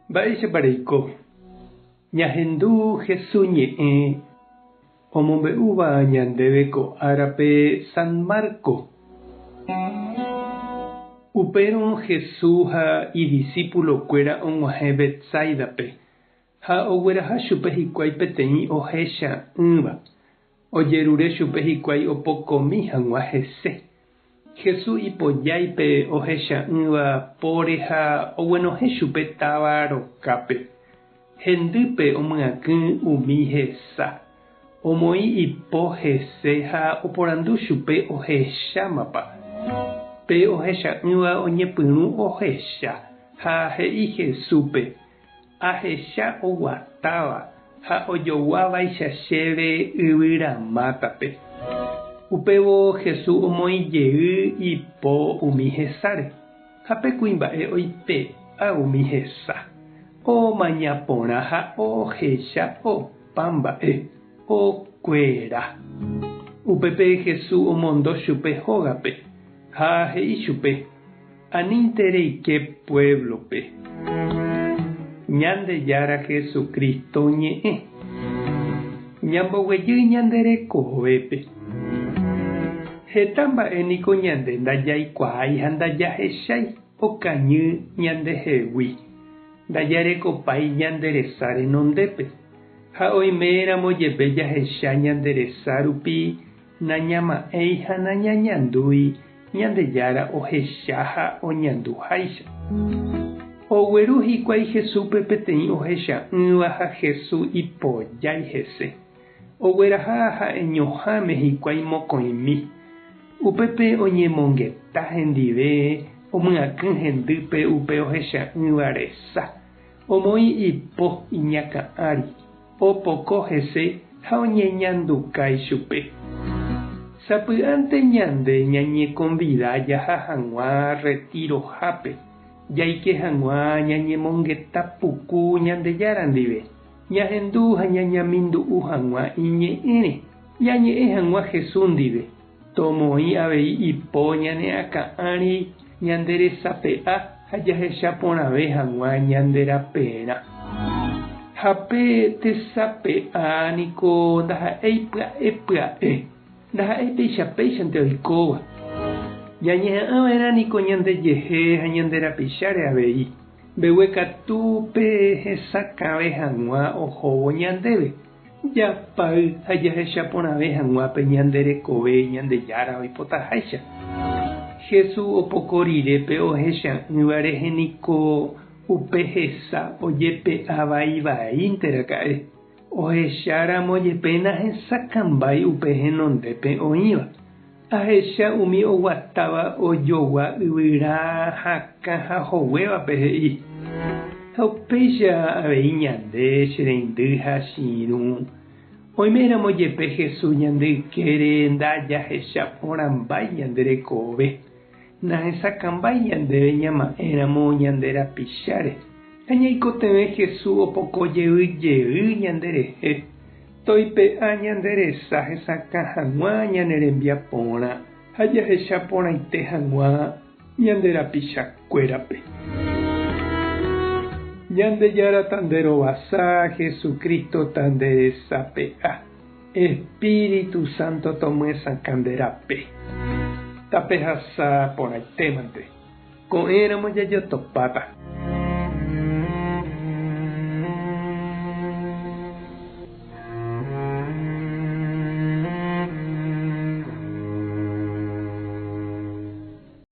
Mba'éichapa reiko? Ñahendu Hesu ñe'ẽ omombe'úva ñandéve ko árape San Marco. Upérõ Hesu ha idisípulokuéra og̃uahẽ Betsáidape ha ogueraha chupe hikuái peteĩ ohecha'ỹva. Ojerure chupe hikuái opokomi hag̃ua hese. Jesús ipojái pe ohecha'ỹva póre ha oguenohẽ chupe táva rokápe. Hendýpe omyakỹ umi hesa. Omoĩ ipo hese ha oporandu chupe ohechámapa. Pe ohecha'ỹva oñepyrũ ohecha ha he'i Jesúspe, Ahecha oguatáva ha ojoguávaicha chéve yvyramátape. Upévo Jesús omoĩ jey ipo umi hesáre, ha pe kuimba'e oipe'a umi hesa, omaña porã ha ohecha opa mba'e okuera. Upépe Jesús omondo chupe hógape, ha he'i chupe, Anínte reike puévlope. Ñandejára Jesucristo ñe'ẽ. Ñamboguejy ñande rekovépe. Heta mba'e niko ñande ndajaikuaái ha ndajahechái okañy ñandehegui, ndajarekopái ñande resa renondépe. Ha oiméramo jepe jahecha ñande resa rupi nañama'ẽi ha nañañandúi Ñandejára ohecha ha oñanduháicha. Ogueru hikuái Jesúspe peteĩ ohecha'ỹva ha Jesús ipojái hese. Ogueraha ha'eñoháme hikuái mokõimi. Upépe oñemongeta hendive omyakỹ hendýpe upe ohecha'ỹva resa, omoĩ ipo iñakã ári. Opoko hese ha oñeñanduka ichupe. Sapy'ánte ñande ñañekonvida jaha hag̃ua retirohápe, jaike hag̃ua ñañemongeta puku Ñandejára ndive, ñahendu ha ñañamindu'u hag̃ua iñe'ẽre, ñañe'ẽ hag̃ua Jesús ndive, tomoĩ avei ipo ñane akã ári ñande resape'a ha jahecha porãve hag̃ua ñande raperã. Ha pe tesape'a niko ndaha'éi pya'e pya'e, ndaha'éi péicha péichante oikóva. Ñañeha'ã va'erã niko ñandejehe ha ñande rapicháre avei, mbeguekatúpe hesakãve hag̃ua ohóvo ñandéve. Japay ha jahecha porãve hag̃ua pe ñande rekove Ñandejára oipotaháicha. Jesús opoko rire pe ohecha'ỹva rehe niko upe hesa ojepe'a vai vaínte raka'e, ohecha ramo jepe nahesakãmbái upe henondépe oĩva. Ahecha umi oguatáva ojogua yvyra hakã ha hoguévape he'i. Ha upéicha avei ñande, che reindy ha che irũ, oiméramo jepe Jesús ñande ykére ndajahecha porãmbái ñande rekove, nahesakãmbái ñandéve ñama'ẽramo ñande rapicháre, ha ñaikotevẽ Jesús opoko jey jey ñanderehe. Toipe'a ñande resa hesakã hag̃ua ñane rembiaporã ha jahecha porãite hag̃ua ñande rapichakuérape. Ñandejára tanderovasa, Jesucristo tanderesape'a, Espíritu Santo tomyesakã nde rape. Tapehasa porãitémante. Ko'ẽramo jajotopáta.